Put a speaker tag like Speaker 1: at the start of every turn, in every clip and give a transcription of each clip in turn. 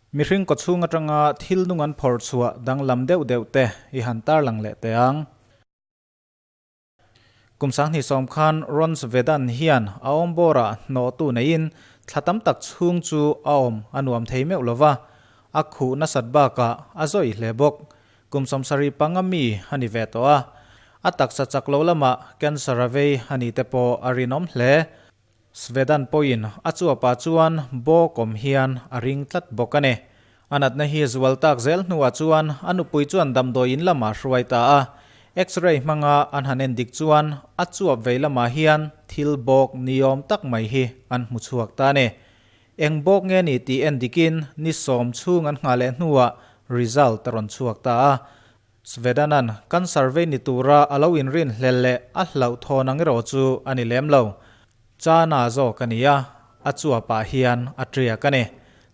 Speaker 1: Mihring kawchhung atanga thil nung an phawrh chhuah danglam deuh deuh te i han tarlang leh teh ang. Kum 2010 khan Ron Svedan hian a awm bawrah hnawhtu neiin thla tam tak chhung chu a awm a nuam thei meuh lo va, a khuh nasat bakah a zawih hle bawk. Kum 75 mi a ni ve tawh a, a taksa chak lo lamah cancer a vei a ni te pawh a rinawm hle. Svedan pawhin a chuapah chuan bawk awm hian a ring tlat bawk a ni. A natna hi zual tak zel hnuah chuan a nupui chuan damdawi in lamah hruai ta a. X-ray hmanga an han en dik chuan a chuap vei lamah hian thil bawk niawm tak mai hi an hmu chhuak ta a ni. Eng bawk nge ni tih en dikin ni sawm chhung an nghah leh hnuah result a rawn chhuak ta a. Svedanan kan survey ni tura a lo inrin hlel leh a hlauhthawn ang erawh chu a ni lem lo. Chana zawk a ni a, a chuapah hian a tiak a ni.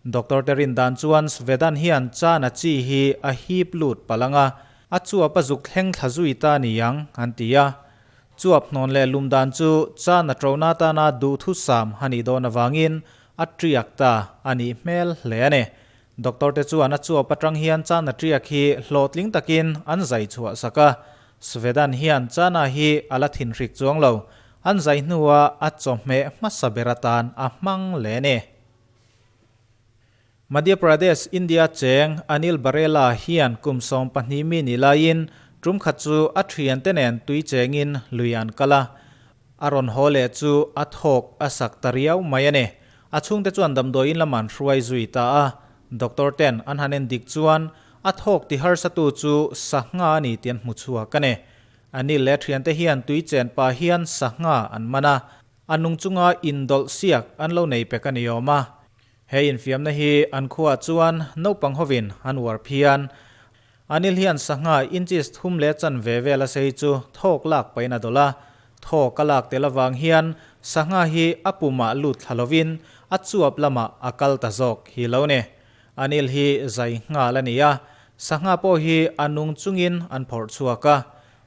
Speaker 1: Doctor te rin dan chuan Svedan hian Chana chi hi a hip lut palh ang a, a chuap a zuk thleng thla zui ta ni ang an ti a. Chuap hnawn leh lum dan chu Chana ṭona tana duhthusam a nih dawn avangin a tiak ta a nih hmel hle a ni. Doctor te chuan a chuap atang hian Chana tiak hi hlawhtling takin an zai chhuah sak a. Svedan hian Chana hi a la thinhrik chuang lo. An zai hnuah a chawhmeh hmasa ber atan a hmang leh a ni. Madhya Pradesh, India cheng Anil Barela hian kum 12 mi ni laiin tum khat chu a thiante nen tui chengin lui an kal a. A rawn haw leh chu a thawk a sak ta riau mai a ni. A chhungte chuan damdawiin lam an hruai zui ta a. Doctor ten an han en dik chuan a thawk ti harsatu chu sangha a ni tih an hmu chhuak a ni. Anil leh thiante hian tui chen pah hian sangha an man a, a nung chunga indawlh siak an lo nei pek a ni awm a. He infiamna hi an khuaah chuan naupang hovin an uar phian. Anil hian sangha inches thum leh chanve vel a sei chu thawk lak pahin a dawlh a. Thawk a lak tel avang hian sangha hi a pumah lut thla lovin a chuap lamah a kal ta zawk hi lo ni. Anil hi zai nghal a ni a, sangha pawh hi a nung chungin an phawrh chhuak a.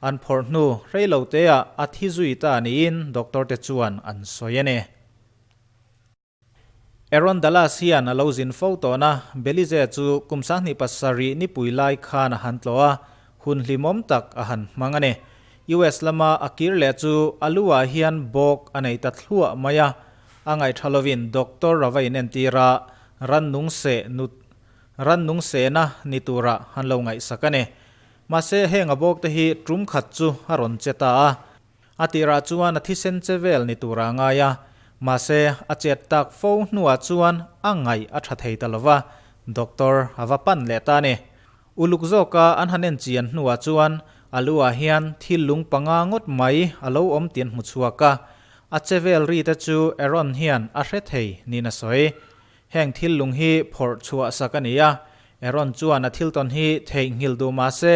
Speaker 1: An phawrh hnu rei lo teah a thi zui ta niin doctor te chuan an sawi a ni. Aaron Dallas hian a lo zin fo tawn a, Belize chu kum 27 nipui lai khan a han tlawh a, hun hlimawm tak a han hmang a ni. US lama a kir leh chu a lu ah hian bawk a nei ta thluah mai a, a ngaihṭha lovin Doctor a va inentir a, rannung seh nut rannung sehna ni tura han lo ngaihsak a ni. Mahse heng a bawk te hi tum khat chu a rawn che ta a. A tirah chuan a thisen che vel ni tura a ngai a, mahse a chet tak fo hnuah chuan a ngaih a tha thei ta lo va, doctor a va pan leh ta a ni. Uluk zawka an han en chian hnuah chuan a lu ah hian thil lung panga ngawt mai a lo awm tih an hmu chhuak a, a che vel ri te chu Aaron hian a hre thei niin a sawi. Heng thil lung hi phawrh chhuah sak a ni a, Aaron chuan a thil tawn hi theihnghilh duh mah se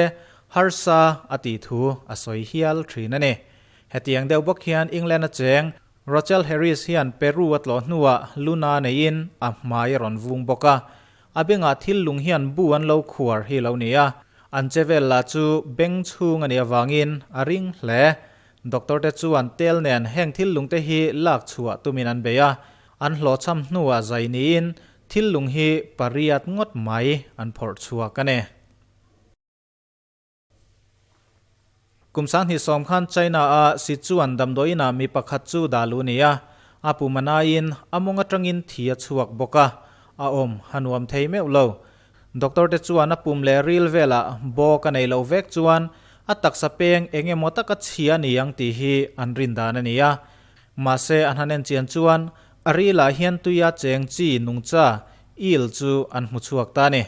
Speaker 1: harsa a tih thu a sawi hial thin a ni. Hetiang deuh bawk hian England a cheng Rochelle Harris hian Peru a tlawh hnuah Luna neiin a hmai a rawn vung bawk a, a bengah thil lung hian bu an lo khuar hi lo ni a, an che vel lah chu beng chhung a nih avangin a ring hle. Doctor te chuan tel nen heng thil lung te hi lak chhuah tumin an bei a, an hlawhchham hnuah zai niin thil lung hi pariat ngawt mai an phawrh chhuak a ni. Kum 2010 khan China-a Sichuan damdawiinah mi pakhat chu dah luh a ni a, a pum a naiin a mawng atangin thi a chhuak bawk a, a awm a nuam thei meuh lo. Doctor te chuan a pum leh ril velah bawk a nei loh vek chuan a taksa peng eng emaw taka chhia a ni ang tih hi an rin dan a ni a. Mahse an han en chian chuan a rilah hian tuia cheng chi nungcha eel chu an hmu chhuak ta a ni.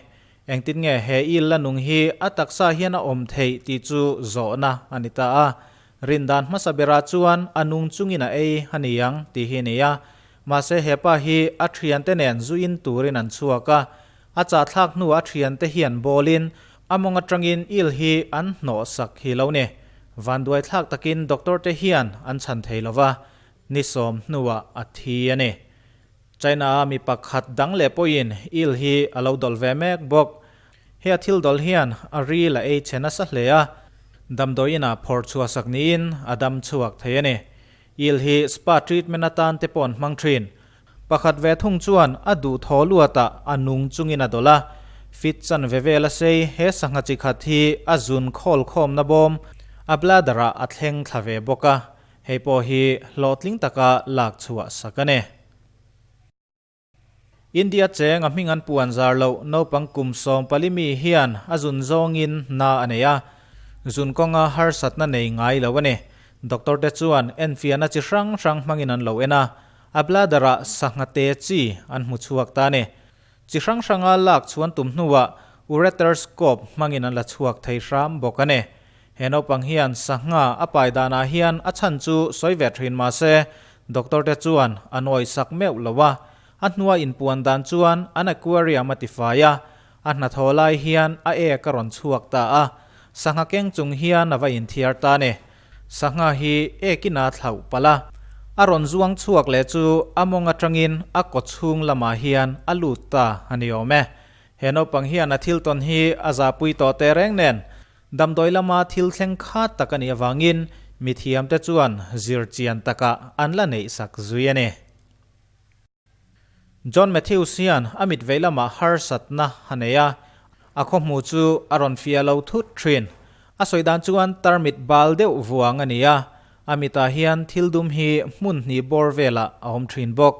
Speaker 1: Engtin nge he eel la nung hi a taksa hian a awm theih tih chu zawhna a ni ta a. Rin dan hmasa berah chuan a nung chungin a ei a ni ang tih hi a ni a. Mahse hepa hi a thiante nen zuin turin an chhuak a. A chahthlak hnuah a thiante hian bawlin a mawng atangin eel hi an hnawh sak hi lo ni. Vanduai thlak takin doctor te hian an chhan thei lova, ni sawm hnuah a thi a ni. China-a mi pakhat dang leh pawhin eel hi a lo dawlh ve mek bawk. He a thil dawlh hian a ril a ei chhe nasa hle a, damdawiinah phawrh chhuah sak niin a dam chhuak thei a ni. Eel hi spa treatment atan te pawh an hmang thin. Pakhat ve thung chuan a duh thaw luatah a nung chungin a dawlh a. Fit chanve vel a sei he sangha chi khat hi a zun khawl khawmna bawm a bladder ah a thleng thla ve bawk a, hei pawh hi hlawhtling taka lak chhuah sak a ni. India cheng a hming an puan zar loh naupang kum 14 mi hian a zun zawngin na a nei a, zun kawnga harsatna nei ngai lo a ni. Doctor te chuan enfiahna chi hrang hrang hmangin an lo en a, a bladder ah sangha te chi an hmu chhuak ta a ni. Chi hrang hranga lak chhuan tum hnuah ureterscope hmangin an la chhuak thei hram bawk a ni. He naupang hian sangha a pai danah hian a chhan chu sawi ve thin mah se, doctor te chuan a nawi sak meuh lo a. A hnua inpuan dan chuan an aquarium a tifai a, a hnathawh lai hian a ek a rawn chhuak ta a. Sangha keng chung hian a va inthiar ta a ni. Sangha hi ekin a thlauh palh a. A rawn zuang chhuak leh chu a mawng atangin a kaw chhung lamah hian a lut ta a ni awm e. He naupang hian a thil tawn hi a zahpui tawh teh reng nen, damdawi lama thil thleng khat tak a nih avangin mithiamte chuan zir chian takah an la neih sak zui a ni. John Matthews hian a mit vei lamah harsatna a nei a, a khawhmuh chu a rawn fiah lo thut thin. A sawi dan chuan tarmit bal deuh vuang a ni a, a mitah hian thil dum hi hmun hnih bawr velah a awm thin bawk.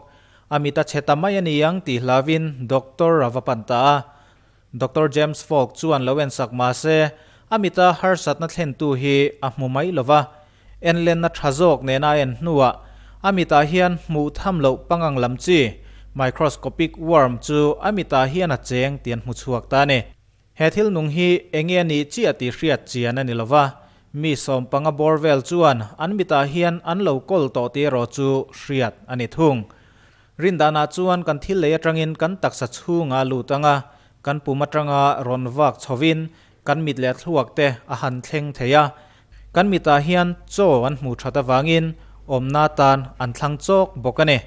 Speaker 1: A mit a chhe ta mai a ni ang tih hlauhin doctor a va pan ta a. Doctor James Falk chuan lo ensak mah se, a mita harsatna thlentu hi a hmu mai lo va. Enlenna tha zawk nena a en hnuah a mitah hian hmuh tham loh pangang lam chi, microscopic worm, chu a mitah hian a cheng tih an hmu chhuak ta a ni. He thil nung hi enge a nih chiah tih hriat chian a ni lo va, mi 15 bawr vel chuan an mitah hian an lo kawl tawh tih erawh chu hriat a ni thung. Rindanah chuan kan thil lei atangin kan taksa chhunga lut anga kan pum atanga rawn vak chhovin kan mit leh thluak te a han thleng thei a. Kan mitah hian chaw an hmuh that avangin awmna tan an thlang chawk bawk a ni.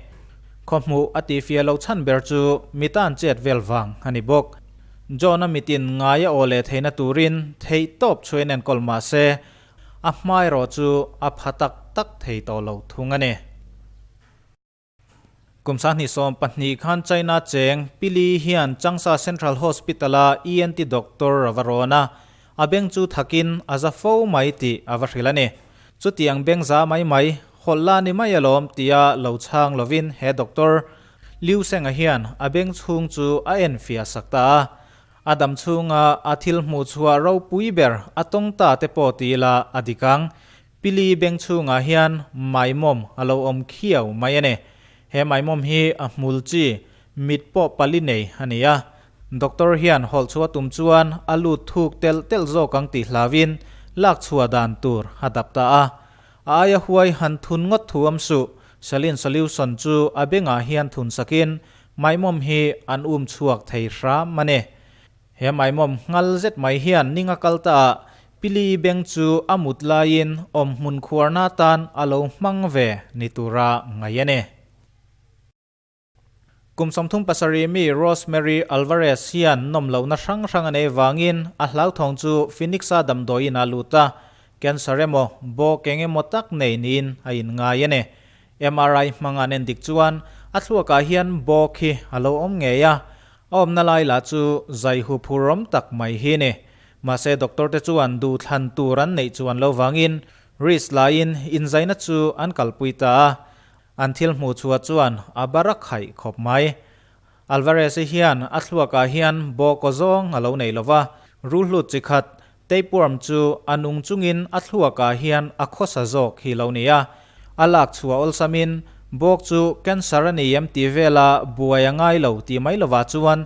Speaker 1: Khawhmuh a tihfiah loh chhan ber chu mita an chet vel vang a ni bawk. John-a mitin ngai a aw leh theihna turin theih tawp chhuain enkawl mah se, a hma erawh chu a pha tak tak thei tawh lo thung a ni. Kum 2012 khan China cheng Pili hian Changsha Central Hospital-a ENT doctor a va rawn a, a beng chu thakin a za fo mai tih a va hrilh a ni. Chutiang beng za mai mai, hawlh la ni mai alawm tia lo chhang lovin he doctor Liu Seng-a hian a beng chhung chu a enfiah sak ta a. A dam chhunga a thil hmuh chhuah ropui ber a tawng ta te pawh ti ila a dik ang. Pili beng chhungah hian maimawm a lo awm khiau mai a ni. He maimawm hi a hmul chi, mit pawh pali nei a ni a. Doctor hian hawlh chhuah tum chuan a lut thuk telh telh zawk ang tih hlauhin lak chhuah dan tur a dap ta a. A aia huai han thun ngawt thu am suh, saline solution chu a bengah hian thun sakin maimawm hi an um chhuak thei hram a ni. He maimawm nghal zet mai hian ning a kal ta a, Pili beng chu a mut laiin awm hmun khuarna tan a lo hmang ve ni tura ngaih a ni. Kum 37 mi Rosemary Alvarez hian nawm lohna hrang hrang a nei vangin a hlauthawng chu Phoenix-a damdawiin a lut a, cancer emaw bawk eng emaw tak nei niin a inngai a ni. MRI hmanga an endik chuan a thluakah hian bawk hi a lo awm ngei a, A awmna lai lah chu zai hu phurawm tak mai hi ni. Mahse doctor te chuan duhthlan tur an neih chuan lo vangin risk laiin inzaina chu an kalpui ta a. An thil hmuh chhuah chuan a bar a khaih khawp mai. Alvarez-i hian a thluakah hian bawkaw zawng a lo nei lo va, rulhlut chi khat tapeworm chu a nung chungin a thluakah hian a khawsa zawk hi lo ni a. A lak chhuah awlsamin bawk chu cancer a ni em tih vela buai a ngai lo tih mai lovah chuan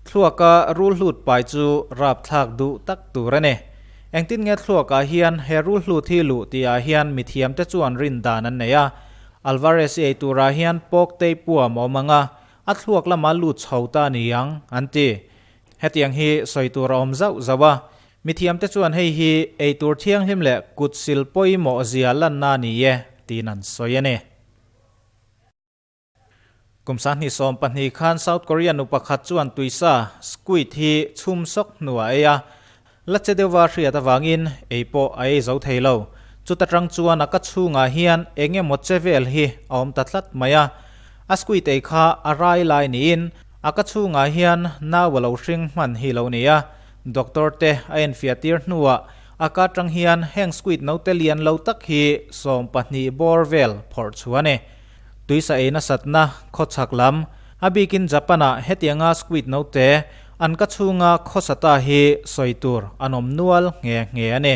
Speaker 1: thluaka rulhlut pai chu rapthlak duh tak tur a ni. Engtin nge thluakah hian he rulhlut hi luh tihah hian mithiamte chuan rin dan an nei a. Alvarez i ei turah hian pawk tapeworm a awm ang a, a thluak lama lut chho ta a ni ang an ti. Hetiang hi sawi tur a awm zauh zauh a, Mithiamte chuan hei hi eitur thianghlim leh kut sil pawimawh zia lanna a ni e tiin an sawi a ni. Kum 2012 khan South Korea nu pakhat chuan tuisa, squid, hi chhum sawk hnuah a ei a, la che deuhva hriat avangin ei pawh a ei zo thei lo. Chuta tang chuan a ka chhungah hian eng emaw che vel hi a awm ta tlat mai a. A squid ei kha a rai lai niin a ka chhungah hian nau a lo hring hman hi lo ni a. Doctor te a enfiah tir hnuah a ka atang hian heng squid note lian lo tak hi 12 bawr vel phawrh chhuah a ni. Tuisa ei nasatna khawchhak lam, a bikin Japan-ah hetianga squid note an ka chhunga khawsa ta hi sawi tur an awm nual nghe nghe a ni.